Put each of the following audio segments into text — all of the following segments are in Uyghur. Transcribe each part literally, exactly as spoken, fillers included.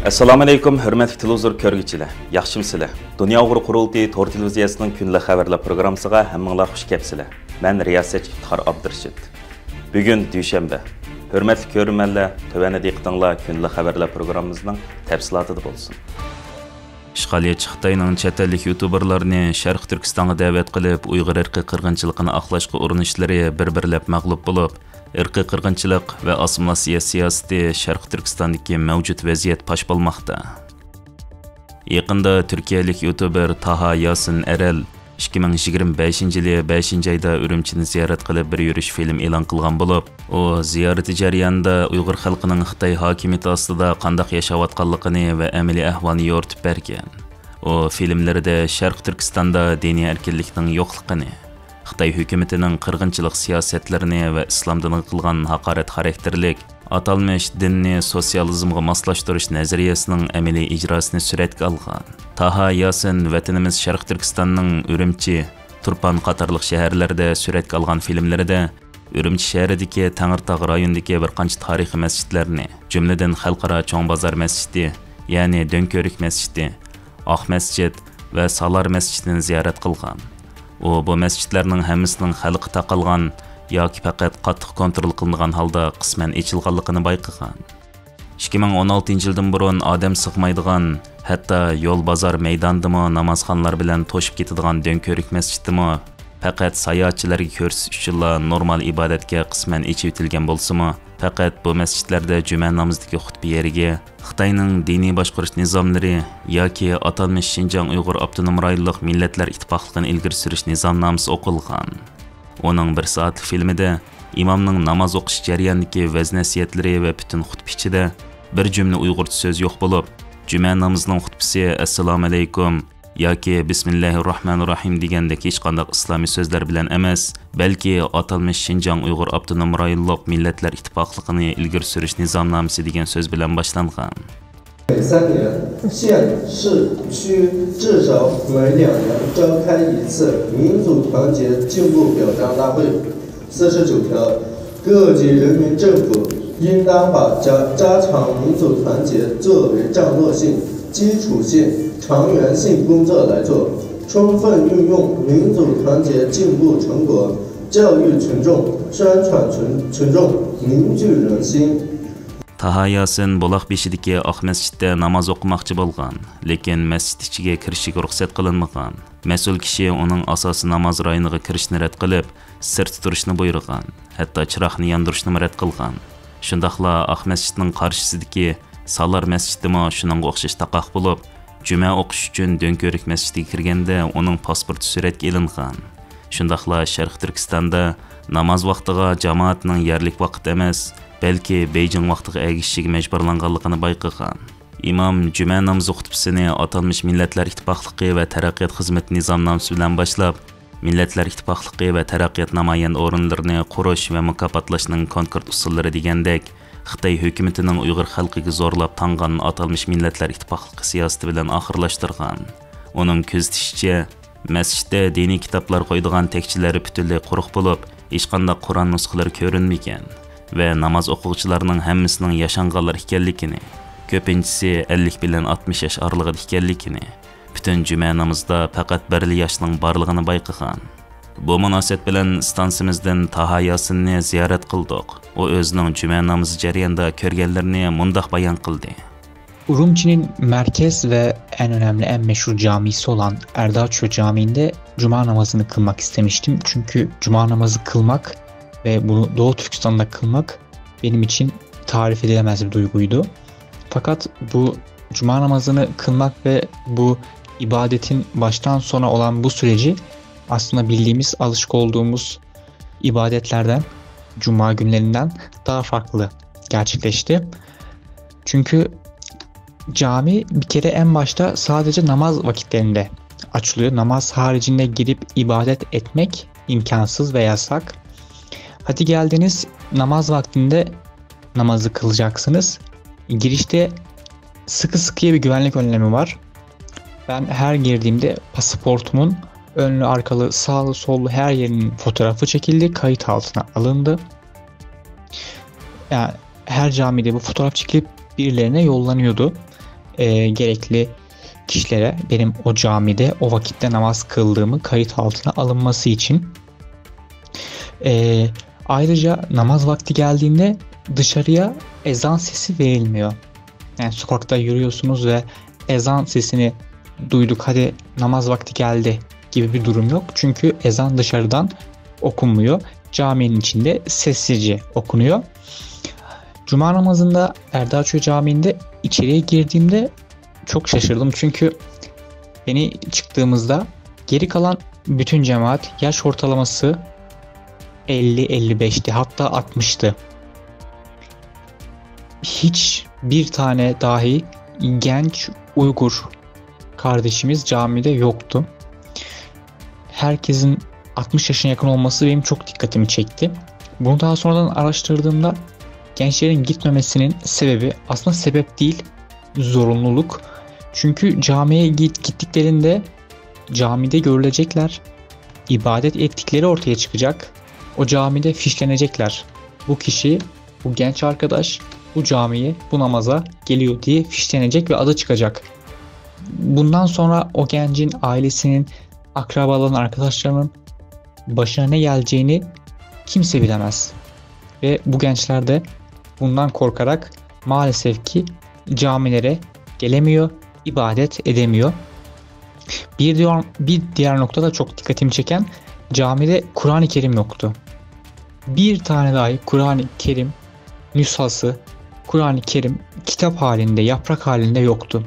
ئەسسالامۇئەلەيكۇم، ھۆرمەتلىك تېلېۋىزور كۆرگۈچىلەر، ياخشىمۇسىلەر؟ دۇنيا ئۇيغۇر قۇرۇلتىيى تور تېلېۋىزىيەسىنىڭ كۈندىلىك خەۋەرلەر پروگراممىسىغا ھەممىڭلار خۇش كەپسىلەر. مەن رىياسەتچى ئىپتىخار ئابدۇرېشىت. بۈگۈن دۈشەنبە. ھۆرمەتلىك كۆرۈرمەنلەر، تۆۋەندە دىققىتىڭلار كۈندىلىك خەۋەرلەر پروگراممىمىزنىڭ تەپسىلاتىدا بولسۇن. ئىشغالىيەتچى خىتاينىڭ چەت ئەللىك يۇتۇبېرلارنى شەرقىي تۈركىستانغا دەۋەت قىلىپ، ئۇيغۇر ئىرقىي قىرغىنچىلىقىنى ئاقلاشقا ئۇرۇنۇشلىرى بىر-بىرلەپ مەغلۇپ بولۇپ، ئىرقىي قىرغىنچىلىق ۋە ئاسسىمىلياتسىيە سىياسىتى شەرقىي تۈركىستاندىكى مەۋجۇت ۋەزىيەت پاش بولماقتا. يېقىندا تۈركىيەلىك يۇتۇبېر تاھا ياسىن ئەرەل ئىككى مىڭ يىگىرمە بەشىنچى يىلى بەشىنچى ئايدا ئۈرۈمچىنى زىيارەت قىلىپ، بىر يۈرۈش فىلىم ئېلان قىلغان بولۇپ، ئۇ زىيارىتى جەريانىدا ئۇيغۇر خەلقىنىڭ خىتاي ھاكىمىيىتى ئاستىدا قانداق ياشاۋاتقانلىقىنى ۋە ئەمەلىي ئەھۋالنى يورۇتۇپ بەرگەن. ئۇ فىلىملىرىدە شەرقىي تۈركىستاندا دىنىي ئەركىنلىكنىڭ يوقلۇقىنى، خىتاي ھۆكۈمىتىنىڭ قىرغىنچىلىق سىياسەتلىرىنى ۋە ئىسلام دىنىغا قىلغان ھاقارەت خاراكتېرلىك ئاتالمىش دىننى سوتسىيالىزمغا ماسلاشتۇرۇش نەزەرىيەسىنىڭ ئەمەلىي ئىجراسىنى سۈرەتكە ئالغان. تاھا ياسىن ۋەتىنىمىز شەرقىي تۈركىستاننىڭ ئۈرۈمچى، تۇرپان قاتارلىق شەھەرلەردە سۈرەتكە ئالغان فىلىملىرىدە ئۈرۈمچى شەھىرىدىكى تەڭرىتاغ رايونىدىكى بىر قانچە تارىخىي مەسچىتلەرنى، جۈملىدىن خەلقئارا چوڭ بازار مەسچىتى، يەنى دۆڭكۆۋرۈك مەسچىتى، ئاق مەسچىت ۋە سالار مەسچىتىنى زىيارەت قىلغان. ئۇ بۇ مەسچىتلەرنىڭ ھەممىسىنىڭ خەلققە تاقالغان ياكى پەقەت قاتتىق كونترول قىلىنغان ھالدا قىسمەن ئېچىلغانلىقىنى بايقىغان. ئىككى مىڭ ئون ئالتىنچى يىلدىن بۇرۇن ئادەم سىغمايدىغان، ھەتتا يول بازار مەيدانىدىمۇ نامازخانلار بىلەن توشۇپ كېتىدىغان دۆڭكۆۋرۈك مەسچىتىمۇ پەقەت ساياھەتچىلەرگە كۆرسىتىش ئۈچۈنلا نورمال ئىبادەتكە قىسمەن ئېچىۋېتىلگەن بولسىمۇ، پەقەت بۇ مەسچىتلەردە جۈمە نامىزىدىكى خۇتبە يېرىگە خىتاينىڭ دىنىي باشقۇرۇش نىزاملىرى ياكى ئاتالمىش شىنجاڭ ئۇيغۇر ئاپتونوم رايونلۇق مىللەتلەر ئىتتىپاقلىقىنى ئىلگىرى سۈرۈش نىزامنامىسى ئوقۇلغان. ئۇنىڭ بىر سائەتلىك فىلىمىدە ئىمامنىڭ ناماز ئوقۇش جەريانىدىكى ۋەز-نەسىھەتلىرى ۋە پۈتۈن خۇتبە ئىچىدە بىر جۈملە ئۇيغۇرچە سۆز يوق بولۇپ، جۈمە نامىزىنىڭ خۇتبىسى «ئەسسالامۇئەلەيكۇم» ياكى «بىسمىللاھىرراھمانىرراھىم» دېگەندەك ھېچقانداق ئىسلامىي سۆزلەر بىلەن ئەمەس، بەلكى ئاتالمىش شىنجاڭ ئۇيغۇر ئاپتونوم رايونلۇق مىللەتلەر ئىتتىپاقلىقىنى ئىلگىرى سۈرۈش نىزامنامىسى دېگەن سۆز بىلەن باشلانغان. 每三年，县、市、区至少每两年召开一次民族团结进步表彰大会。四十九条，各级人民政府应当把加加强民族团结作为战略性、基础性、长远性工作来做，充分运用民族团结进步成果，教育群众、宣传群群众，凝聚人心。 تاھا ياسىن بۇلاق بېشىدىكى ئاق مەسچىتتە ناماز ئوقۇماقچى بولغان، لېكىن مەسچىت ئىچىگە كىرىشىگە رۇخسەت قىلىنمىغان. مەسئۇل كىشى ئۇنىڭ ئاساسىي ناماز رايونىغا كىرىشنى رەت قىلىپ، سىرتتا تۇرۇشنى بۇيرۇغان، ھەتتا چىراغنى ياندۇرۇشنىمۇ رەت قىلغان. شۇنداقلا ئاق مەسچىتنىڭ قارشىسىدىكى سالار مەسچىتىمۇ شۇنىڭغا ئوخشاش تاقاق بولۇپ، جۈمە ئوقۇش ئۈچۈن دۆڭكۆۋرۈك مەسچىتىگە كىرگەندە ئۇنىڭ پاسپورتى سۈرەتكە ئېلىنغان. شۇنداقلا شەرقىي تۈركىستاندا ناماز ۋاقتىغا جامائەتنىڭ يەرلىك ۋاقىت ئەمەس، بەلكى بېيجىڭ ۋاقتىغا ئەگىشىشىگە مەجبۇرلانغانلىقىنى بايقىغان. ئىمام جۈمە نامىزى خۇتبىسىنى ئاتالمىش مىللەتلەر ئىتتىپاقلىقى ۋە تەرەققىيات خىزمىتى نىزامنامىسى بىلەن باشلاپ، مىللەتلەر ئىتتىپاقلىقى ۋە تەرەققىيات نامايەندە ئورۇنلىرىنى قۇرۇش ۋە مۇكاپاتلاشنىڭ كونكرېت ئۇسۇللىرى دېگەندەك، خىتاي ھۆكۈمىتىنىڭ ئۇيغۇر خەلقىگە زورلاپ تاڭغان ئاتالمىش مىللەتلەر ئىتتىپاقلىقى سىياسىتى بىلەن ئاخىرلاشتۇرغان. ئۇنىڭ كۆزىتىشىچە، مەسچىتتە دىنىي كىتابلار قويىدىغان تەكچىلەر پۈتۈنلەي قۇرۇق بولۇپ، ھېچقانداق قۇرئان نۇسخىلىرى كۆرۈنمىگەن ۋە ناماز ئوقۇغۇچىلارنىڭ ھەممىسىنىڭ ياشانغانلار ئىكەنلىكىنى، كۆپىنچىسى ئەللىك بىلەن ئاتمىش ياش ئارىلىقىدا ئىكەنلىكىنى، پۈتۈن جۈمە نامىزىدا پەقەت بىرلا ياشنىڭ بارلىقىنى بايقىغان. بۇ مۇناسىۋەت بىلەن ئىستانسىمىزدىن تاھا ياسىننى زىيارەت قىلدۇق. ئۇ ئۆزىنىڭ جۈمە نامىزى جەريانىدا كۆرگەنلىرىنى مۇنداق بايان قىلدى. Urumçi'nin merkez ve en önemli, en meşhur camisi olan Erdaço Camii'nde cuma namazını kılmak istemiştim. Çünkü cuma namazı kılmak ve bunu Doğu Türkistan'da kılmak benim için tarif edilemez bir duyguydu. Fakat bu cuma namazını kılmak ve bu ibadetin baştan sona olan bu süreci aslında bildiğimiz, alışık olduğumuz ibadetlerden, cuma günlerinden daha farklı gerçekleşti. Çünkü cami bir kere en başta sadece namaz vakitlerinde açılıyor. Namaz haricinde girip ibadet etmek imkansız ve yasak. Hadi geldiniz, namaz vaktinde namazı kılacaksınız. Girişte sıkı sıkıya bir güvenlik önlemi var. Ben her girdiğimde pasaportumun önlü arkalı sağlı sollu her yerinin fotoğrafı çekildi, kayıt altına alındı. Yani her camide bu fotoğraf çekilip birilerine yollanıyordu. e, gerekli kişilere benim o camide o vakitte namaz kıldığımı kayıt altına alınması için. E, ayrıca namaz vakti geldiğinde dışarıya ezan sesi verilmiyor. Yani sokakta yürüyorsunuz ve ezan sesini duyduk, hadi namaz vakti geldi gibi bir durum yok. Çünkü ezan dışarıdan okunmuyor. Caminin içinde sessizce okunuyor. Cuma namazında Erdaçköy Camii'nde içeriye girdiğimde çok şaşırdım. Çünkü yeni çıktığımızda geri kalan bütün cemaat, yaş ortalaması elli elli beşti, hatta altmıştı. Hiç bir tane dahi genç Uygur kardeşimiz camide yoktu. Herkesin altmış yaşına yakın olması benim çok dikkatimi çekti. Bunu daha sonradan araştırdığımda gençlerin gitmemesinin sebebi aslında sebep değil, zorunluluk. Çünkü camiye git- gittiklerinde camide görülecekler, ibadet ettikleri ortaya çıkacak. O camide fişlenecekler. Bu kişi, bu genç arkadaş bu camiye, bu namaza geliyor diye fişlenecek ve adı çıkacak. Bundan sonra o gencin ailesinin, akrabaların, arkadaşlarının başına ne geleceğini kimse bilemez. Ve bu gençler de bundan korkarak maalesef ki camilere gelemiyor, ibadet edemiyor. Bir diğer, bir diğer nokta da çok dikkatimi çeken, camide Kur'an-ı Kerim yoktu. Bir tane dahi Kur'an-ı Kerim nüshası, Kur'an-ı Kerim kitap halinde, yaprak halinde yoktu.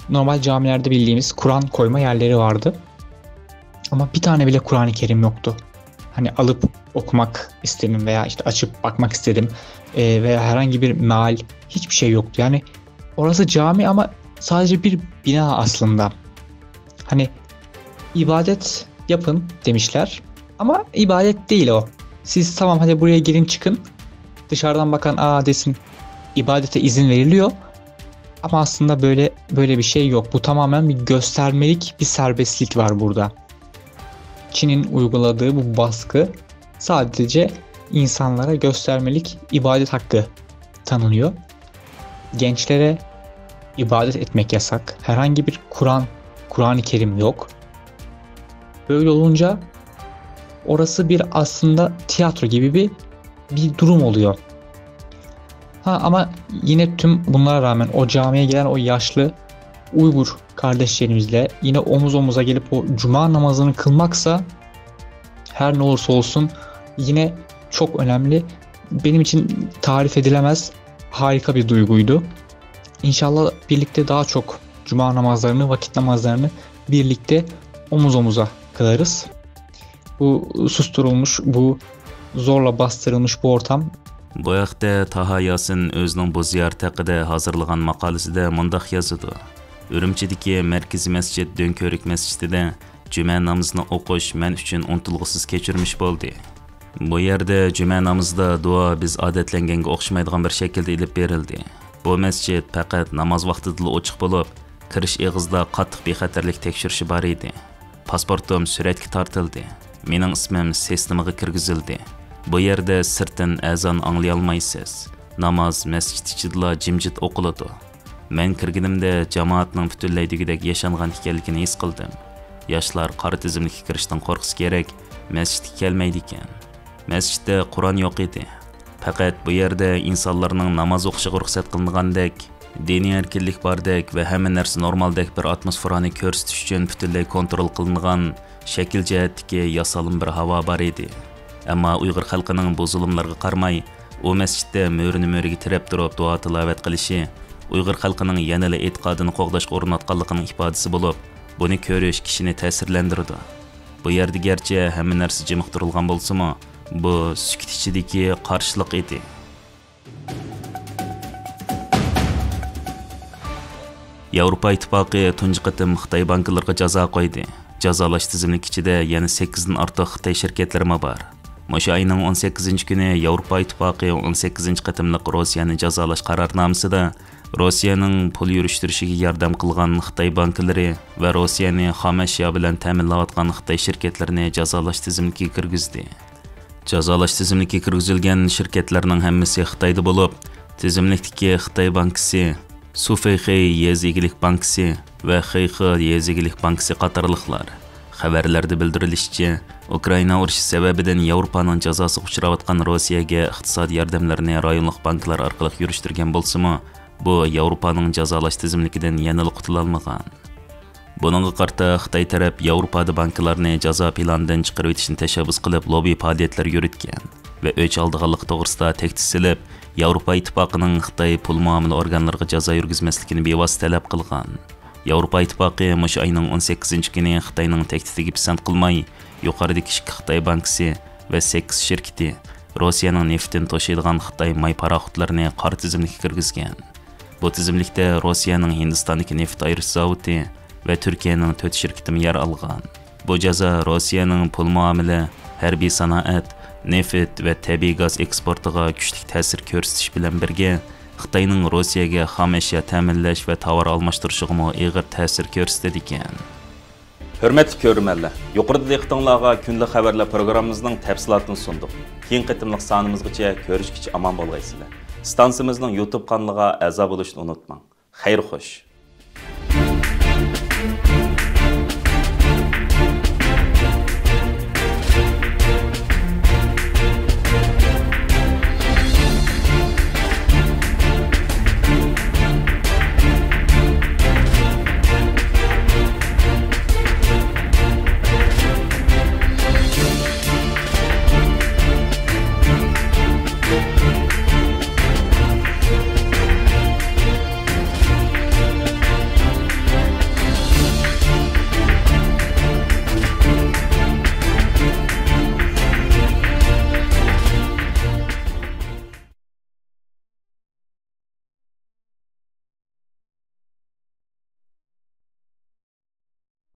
Normal camilerde bildiğimiz Kur'an koyma yerleri vardı. Ama bir tane bile Kur'an-ı Kerim yoktu. Hani alıp okumak istedim veya işte açıp bakmak istedim. Ee, veya herhangi bir meal, hiçbir şey yoktu. Yani orası cami ama sadece bir bina aslında. Hani ibadet yapın demişler. Ama ibadet değil o. Siz tamam, hadi buraya girin çıkın. Dışarıdan bakan aa desin, ibadete izin veriliyor. Ama aslında böyle böyle bir şey yok. Bu tamamen bir göstermelik, bir serbestlik var burada. Çin'in uyguladığı bu baskı sadece insanlara göstermelik ibadet hakkı tanınıyor. Gençlere ibadet etmek yasak. Herhangi bir Kur'an, Kur'an-ı Kerim yok. Böyle olunca orası bir aslında tiyatro gibi bir bir durum oluyor. Ha, ama yine tüm bunlara rağmen o camiye gelen o yaşlı Uygur kardeşlerimizle yine omuz omuza gelip o cuma namazını kılmaksa, her ne olursa olsun, yine çok önemli. Benim için tarif edilemez, harika bir duyguydu. İnşallah birlikte daha çok cuma namazlarını, vakit namazlarını birlikte omuz omuza kılarız. Bu susturulmuş, bu zorla bastırılmış bu ortam. بۇ ھەقتە تاھا ياسىن ئۆزىنىڭ بۇ زىيارىتى ھەققىدە ھازىرلىغان ماقالىسىدە مۇنداق يازىدۇ: ئۈرۈمچىدىكى مەركىزىي مەسچىت دۆڭكۆۋرۈك مەسچىتىدە جۈمە نامىزىنى ئوقۇش مەن ئۈچۈن ئۇنتۇلغۇسىز كەچۈرمىش بولدى. بۇ يەردە جۈمە نامىزىدا دۇئا بىز ئادەتلەنگەنگە ئوخشىمايدىغان بىر شەكىلدە ئېلىپ بېرىلدى. بۇ مەسچىت پەقەت ناماز ۋاقتىدىلا ئوچۇق بولۇپ، كىرىش ئېغىزىدا قاتتىق بىخەتەرلىك تەكشۈرۈشى بار ئىدى. پاسپورتۇم سۈرەتكە تارتىلدى. مېنىڭ ئىسمىم سىستېمىغا كىرگۈزۈلدى. بۇ يەردە سىرتتىن ئەزان ئاڭلىيالمايسىز. ناماز مەسچىت ئىچىدىلا جىمجىت ئوقۇلىدۇ. مەن كىرگىنىمدە جامائەتنىڭ پۈتۈنلەي دېگۈدەك ياشانغان ئىكەنلىكىنى ھېس قىلدىم. ياشلار قارا تىزىملىككە كىرىشتىن قورقسا كېرەك، مەسچىتكە كەلمەيدىكەن. مەسچىتتە قۇرئان يوق ئىدى. پەقەت بۇ يەردە ئىنسانلارنىڭ ناماز ئوقۇشىغا رۇخسەت قىلىنغاندەك، دىنىي ئەركىنلىك باردەك ۋە ھەممە نەرسە نورمالدەك بىر ئاتموسفېرانى كۆرسىتىش ئۈچۈن پۈتۈنلەي كونترول قىلىنغان شەكىل جەھەتتىكى ياسالما بىر ھاۋا بار ئىدى. ئەمما ئۇيغۇر خەلقىنىڭ بۇ زۇلۇملارغا قارىماي، ئۇ مەسچىتتە مۈرىنى مۈرىگە تىرەپ تۇرۇپ دۇئا تىلاۋەت قىلىشى ئۇيغۇر خەلقىنىڭ يەنىلا ئېتىقادىنى قوغداشقا ئۇرۇنۇۋاتقانلىقىنىڭ ئىپادىسى بولۇپ، بۇنى كۆرۈش كىشىنى تەسىرلەندۈرىدۇ. بۇ يەردە گەرچە ھەممە نەرسە جىمىق تۇرۇلغان بولسىمۇ، بۇ سۈكۈت ئىچىدىكى قارشىلىق ئىدى. ياۋروپا ئىتتىپاقى تۇنجى قېتىم خىتاي بانكىلىرىغا جازا قويدى. جازالاش تىزىملىكى ئىچىدە يەنە سەككىزدىن ئارتۇق خىتاي شىركەتلىرىمۇ بار. مۇشۇ ئاينىڭ ئون سەككىزىنچى كۈنى ياۋروپا ئىتتىپاقى ئون سەككىزىنچى قېتىملىق روسىيەنى جازالاش قارارنامىسىدا روسىيەنىڭ پۇل يۈرۈشتۈرۈشىگە ياردەم قىلغان خىتاي بانكىلىرى ۋە روسىيەنى خام ئەشيا بىلەن تەمىنلەۋاتقان خىتاي شىركەتلىرىنى جازالاش تىزىملىكىگە كىرگۈزدى. جازالاش تىزىملىكىگە كىرگۈزۈلگەن شىركەتلەرنىڭ ھەممىسى خىتايدا بولۇپ، تىزىملىكتىكى خىتاي بانكىسى، سۇفېيخېي يېزا ئىگىلىك بانكىسى ۋە خېيخې يېزا ئىگىلىك بانكىسى قاتارلىقلار. خەۋەرلەردە بىلدۈرۈلۈشىچە، ئۇكرائىنا ئۇرۇشى سەۋەبىدىن ياۋروپانىڭ جازاسىغا ئۇچراۋاتقان روسىيەگە ئىقتىسادىي ياردەملىرىنى رايونلۇق بانكىلار ئارقىلىق يۈرۈشتۈرگەن بولسىمۇ، بۇ ياۋروپانىڭ جازالاش تىزىملىكىدىن يەنىلا قۇتۇلالمىغان. بۇنىڭغا قارىتا خىتاي تەرەپ ياۋروپادا بانكىلارنى جازا پىلانىدىن چىقىرىۋېتىشنى تەشەببۇس قىلىپ، لوببى پائالىيەتلىرى يۈرۈتكەن ۋە ئۆچ ئالىدىغانلىقى توغرىسىدا تەھدىت سېلىپ، ياۋروپا ئىتتىپاقىنىڭ خىتاي پۇل مۇئامىلە ئورگانلىرىغا جازا يۈرگۈزمەسلىكىنى بىۋاسىتە تەلەپ قىلغان. ياۋروپا ئىتتىپاقى مۇشۇ ئاينىڭ ئون سەككىزىنچى كۈنى خىتاينىڭ تەھدىتىگە پىسەنت قىلماي، يۇقىرىدىكى ئىككى خىتاي بانكىسى ۋە سەككىز شىركىتى روسىيەنىڭ نېفىتىنى توشۇيدىغان خىتاي ماي پاراخوتلىرىنى قارا تىزىملىككە كىرگۈزگەن. بۇ تىزىملىكتە روسىيەنىڭ ھىندىستاندىكى نېفىت ئايرىش زاۋۇتى ۋە تۈركىيەنىڭ تۆت شىركىتىمۇ يەر ئالغان. بۇ جازا روسىيەنىڭ پۇل مۇئامىلە، ھەربىي سانائەت، نېفىت ۋە تەبىئىي گاز ئېكسپورتىغا كۈچلۈك تەسىر كۆرسىتىش بىلەن بىرگە، خىتاينىڭ روسىيەگە خام ئەشيا تەمىنلەش ۋە تاۋار ئالماشتۇرۇشىغىمۇ ئېغىر تەسىر كۆرسىتىدىكەن. ھۆرمەتلىك كۆرۈرمەنلەر، يۇقىرىدا دىققىتىڭلارغا كۈندىلىك خەۋەرلەر پروگراممىمىزنىڭ تەپسىلاتىنى سۇندۇق. كېيىنكى قېتىملىق سانىمىزغىچە كۆرۈشكىچە ئامان بولغايسىلەر. ئىستانسىمىزنىڭ يۇتۇب قانىلىغا ئەزا بولۇشنى ئۇنتۇماڭ. خەير خوش.